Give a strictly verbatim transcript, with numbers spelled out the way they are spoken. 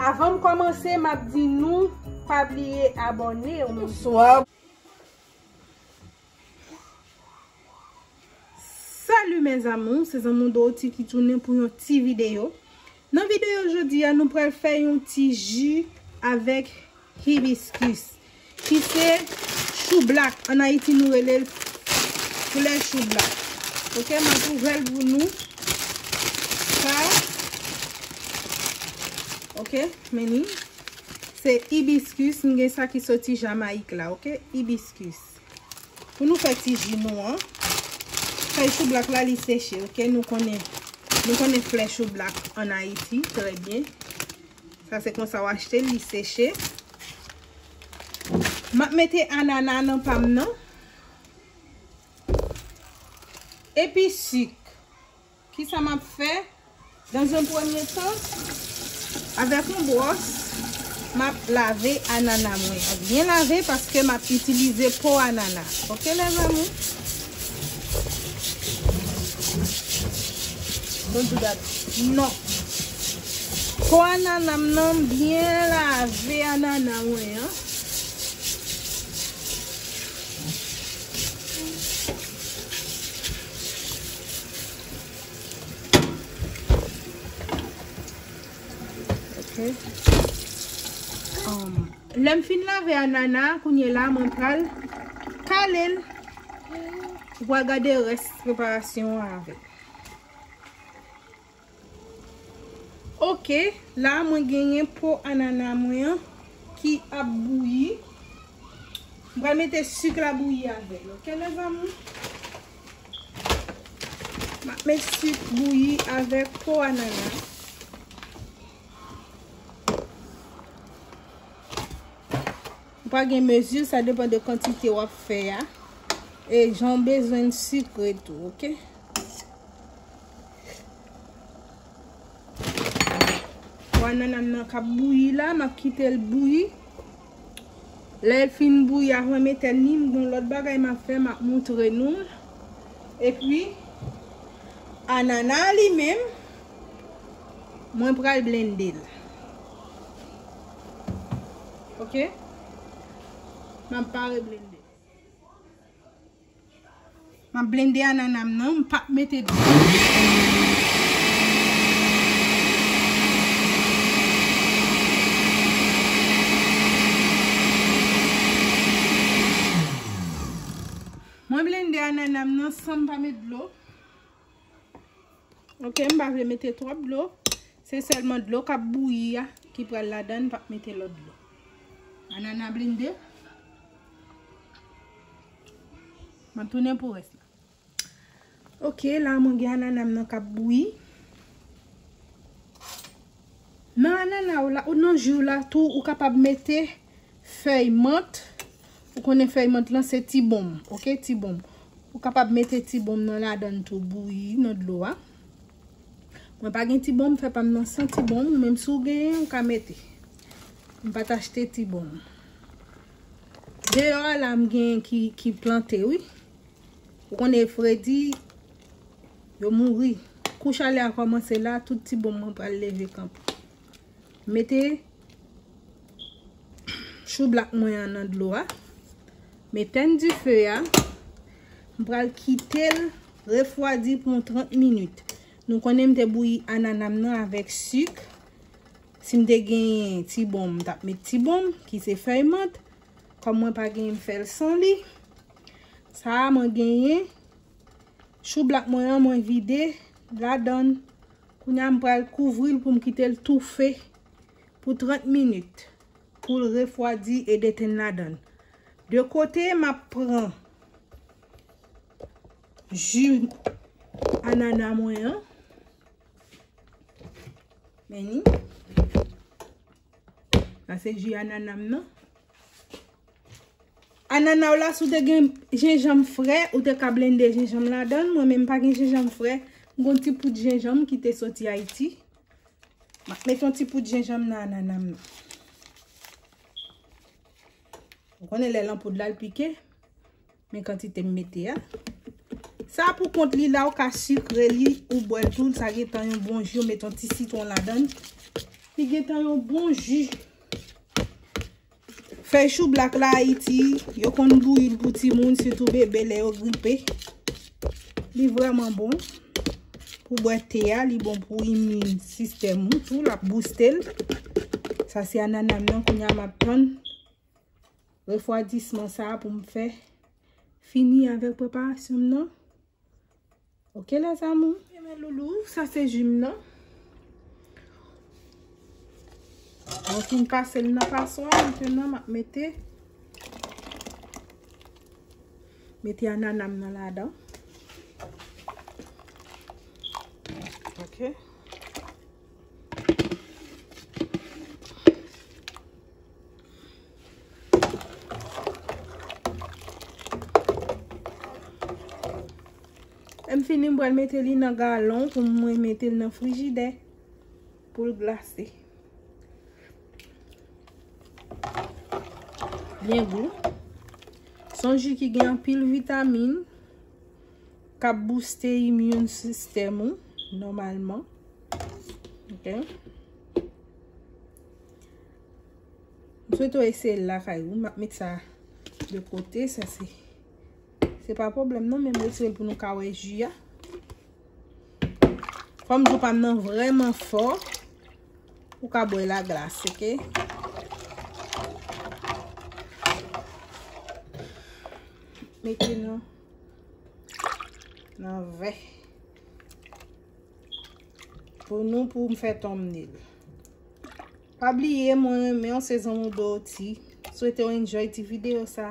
Avan m kòmanse, m ap di nou, pa bliye abòne. Bonswa. Salut mes amours, se zanmi w Dorothy ki tounen pou yon ti videyo. Nan videyo jodi a, nou pral fè yon ti ji avèk hibiscus, ki se choublak. Ann Ayiti, nou rele l flè choublak. Ok, m ap ouvè l pou nou. Sa, ok, men li. Se hibiscus, m gen sa ki soti Jamayik la, ok? Hibiscus. Pou nou fè ti ji nou an, fèy choublak la, li seche, ok? Nou konnen, nou konnen flè choublak ann Ayiti, trè byen. Sa se konsa w achte l, li seche. M ap mete anana nan pa m nan. Epi sik. Kisa m ap fè? Dans un premier temps, avèk yon bwòs, m ap lave anana mwen an. Byen lave paske m ap itilize po anana. Ok, les amours? Don't do that. Non. Po anana m nan, m byen lave anana mwen an. Ok. Um, lè m fin lave anana, kounye la, mwen pral kale l. Ou pral gade rès preparasyon an avè l. Ok, la mwen genyen po anana mwen an ki ap bouyi. M pral mete sik la bouyi avè l, ok, les amours? M ap met sik bouyi avèk po anana. Ou pa gen mezi, sa depann de kantite w ap fè a. E jan w bezwen l sikre tou, ok? Pou anana m nan k ap bouyi la, m ap kite l bouyi. Lè l fin bouyi, avan m etèn li, m gen yon lòt bagay m ap fè, m ap moutre nou l. Epi, anana a li menm, mwen pral blende l. Ok? M ap pare blende. M ap blende anana m nan, m p ap mete dlo. Mwen blende anana m nan san m pa met dlo. Ok, m pa vle mete twòp dlo. Se sèlman dlo k ap bouyi a ki pral ladan, m p ap mete lòt dlo. Anana blende. M ap tounen pou rès la. Ok, la mwen gen anana m nan k ap bouyi. Nan anana w la, ou nan ji w la tou, ou kapab mete fèy mant. Ou konnen fèy mant lan se ti bonm, ok, ti bonm. Ou kapab mete ti bonm nan ladan tou bouyi nan dlo a. Mwen pa gen ti bonm, fè pa m nan san ti bonm, menm si w genyen, ou ka mete. M pa t achte ti bonm. Deyò a la, m genyen ki, ki plante, wi. Ou konnen fredi, yo mouri. Kou chalè a kòmanse la, tout ti bonm mwen pral leve kanpe. Mete choublak mwen an nan dlo a. M etèn dife a. M pral kite l refwadi pou yon trant minit. Nou konnen m te bouyi anana m nan avèk sik. Si m te genyen ti bonm, m t ap met ti bonm, ki se fèy mant. Kòm mwen pa genyen, m fè l san li. Sa a, mwen genyen choublak mwen an, mwen vide ladan l. Kounye a, m pral kouvri l pou m kite l toufe pou trant minit, pou l refwadi e detenn ladan l. De kote, m ap pran ji anana mwen an. Men ni. Sa se ji anana m nan. Anana w la, si w te gen jenjanm frè, ou te ka blende jenjanm ladan l. Mwen menm pa gen jenjanm frè. M gon ti poud jenjanm ki te soti Ayiti. M ap met yon ti poud jenjanm nan anana m nan. Ou konnen lè l an poud la, l pike. Men kantite m mete a. Sa pou kont li la, ou ka sikre li, ou bwè l tou, sa gentan yon bon ji, ou met yon ti sitwon ladan l. Li gentan yon bon ji. Fèy choublak la Ayiti, yo konn bouyi l pou timoun, sitou bebe lè yo gripe. Li vrèman bon pou bwè te a, li bon pou imin sistèm ou tou, l ap booste l. Sa se anana m nan, kounye a m ap tann refwadisman sa a pou m fè fini avèk preparasyon m nan. Ok, les amours. Ebyen, loulou, sa se ji m nan. Mwen fin pase l nan paswa, mentnan m ap mete, mete anana m nan ladan. Ok. Lè m fini, m pral mete li nan galon pou mwen mete l nan frijidè pou l glase. Byen gou. Se yon ji ki gen anpil vitamin k ap booste immune system ou nòmalman. Ok. M swete w eseye l lakay ou. M ap met sa de kote. Sa se, se pa pwoblèm non, men m retire l pou nou ka wè ji a. Kòm jou pa m nan vrèman fò, ou ka bwè laglas, ok? Mete nan, nan vè. Pou nou, pou m fè thumbnail. Pa bliye, mwen renmen w, se zanmi w Dorothy. Swete w enjoy ti videyo sa.